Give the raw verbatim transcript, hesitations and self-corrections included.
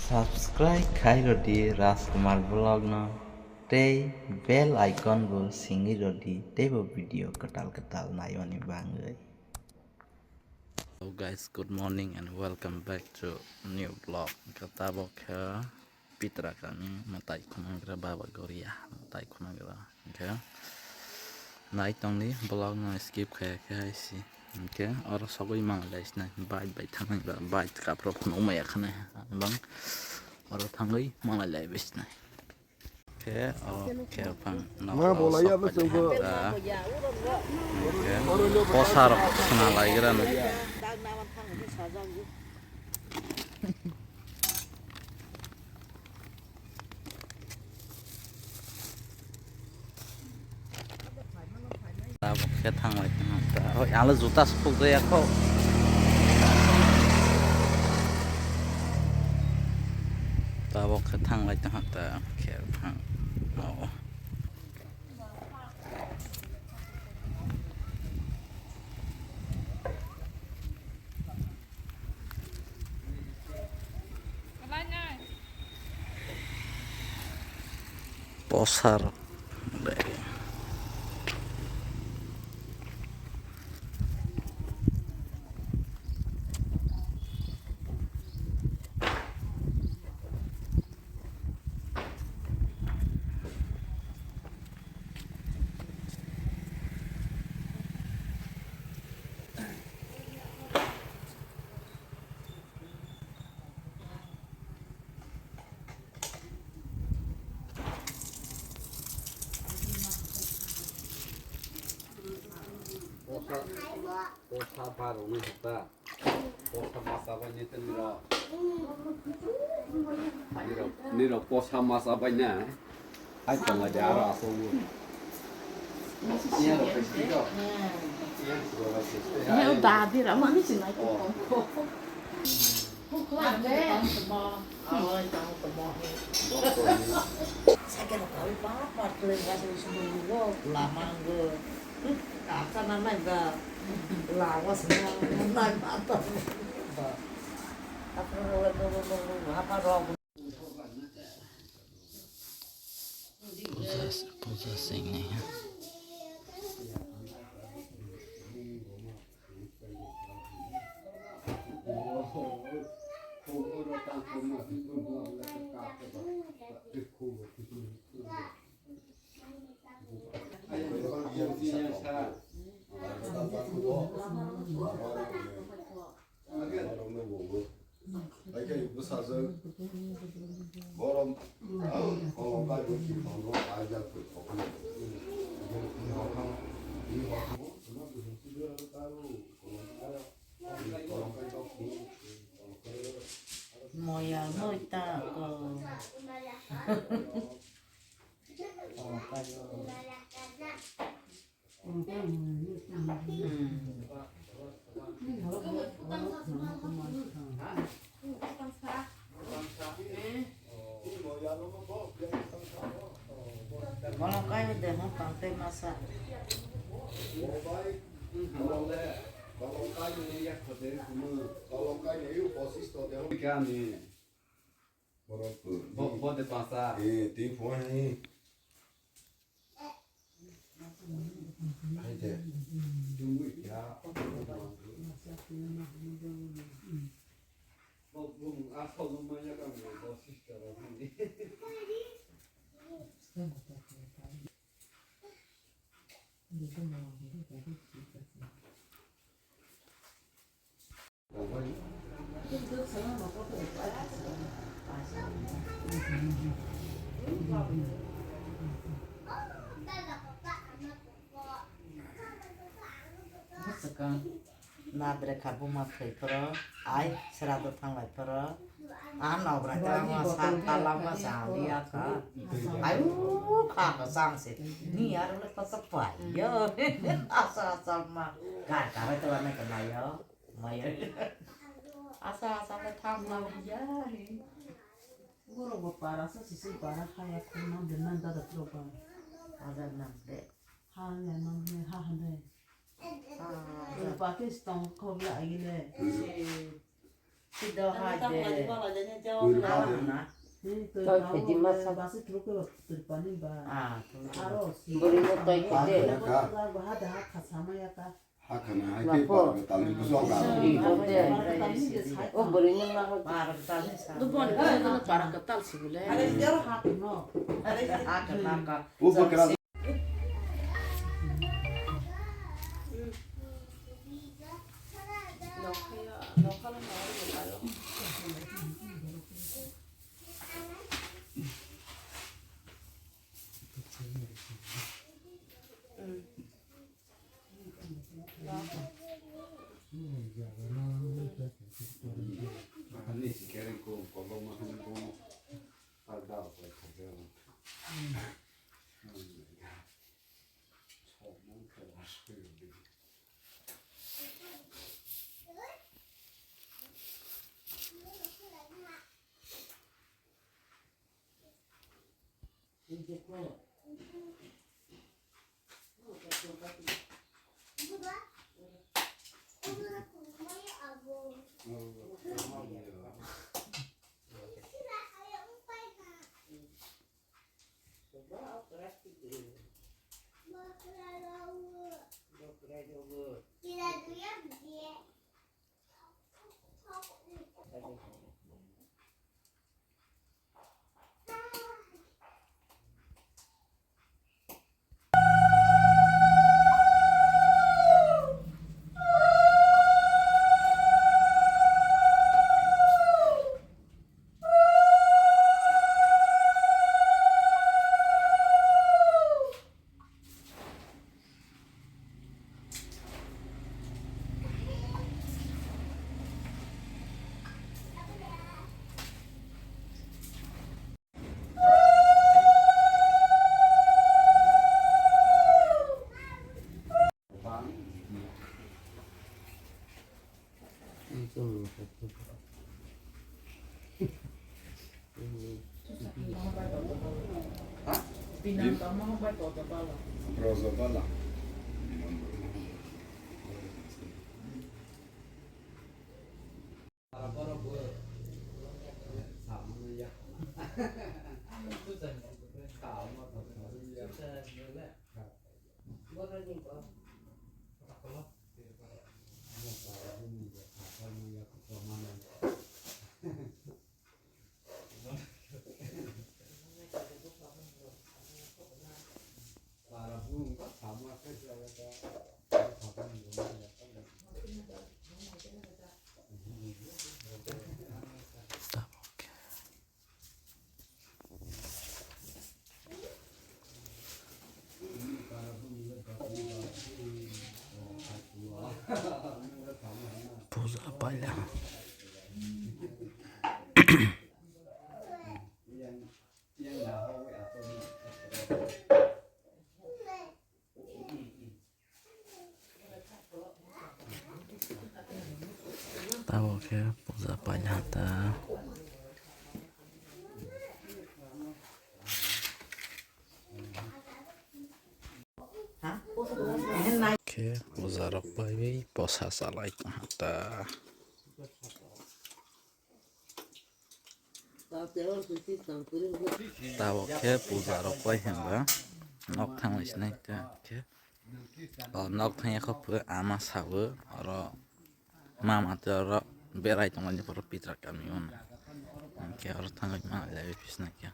Subscribe khai rodi Rajkumar vlog no tei bell icon bo singwi rodi teibo video kwtal kwtal naimani bagwi. Hello guys, good morning and welcome back to new vlog. Khe tabok khe Pitra kami mwtai khunangra Baba Goria mwtai khunangra. Hingkhe nai tongdi vlog no skip khaya khe hai si. Hingkhe oro sogwi manglai sinai bike bai thangwi ba bike kaphro phunuk maya khana bang oro thangwi manglai lai bai sinai. Khe o khe phang Ma nogo bolai sok abo pai chwngbo. Kha. Hingkhe posa rok suna lai gra no. Tabok khe thanglai tongkha ta. Hoi, ang le juta se phukjaya kho. Tabok khe thanglai tongkha ta, khe phang. Oh. Posar. Posa, posa baroknai hota. Posa masa bai nai tei nirok. Nirok, nirok posa masa bai na. Hai tonglai de aro aswk bo. Iya rok bai sidi rok. Iya rok bai sidi. He, o dadi ra mani sinai ko. Oh. Cycle kawai bak bak khlai gas ni sumui o lama wngwi. Kaka na nai ba. Lawas na nai ba to. Tapra rok no no no no hapa rok. Puja, puja sing ni ha. Haikhe bwsajwk borom kolom kaibo tongno kaijak koi kokno. Moya moi ta ko. Kolom kai de hon tang tei masa. Kolom kai ni posis to de hon kya ni. Bo, bo de pasa. Eh, tei phone hai. Hai de. Bo, bo, asal lo maya kam bo sister ni. Mwswkang nadre kha buma thwi phoro, ai srado thanglai phoro, a nokra tei ma sa tala ma sa liya kha, ai u kha kha chang se, ni aro le kha sa pai yo, asa asa ma kar kar tala na kha na yo. Maya. Asa, asa khe thang na ya he. Borok bo para sa sisi para kha ya khum nam de nan da da pro ba. Ada nam de. Ha ya nam he ha han de. Ah. Pakistan khobla ayile. Toi phaidi masa. Bwrwino toi phaidi. Hakana hai khe. Bapho. Bar kwtal ni bwswk ang. O bwrwino ma ho. Bar kwtal ni sa. Bo bon, bo bon para kwtal si bole. Hakana ka. O bwkra. Brozobala. Puja paila. Tabuk khe puja paina ta. Khe puja rok paiwi posa chalai tongkha ta. Tabuk khe puja rok pai hwnba nok thangwi sinai ta khe. O nok thangya kho phu ama sabu oro mama tei oro berai tongmani poro pitra kami o. Hwnkhe oro thangwi ma lewi phisna khe.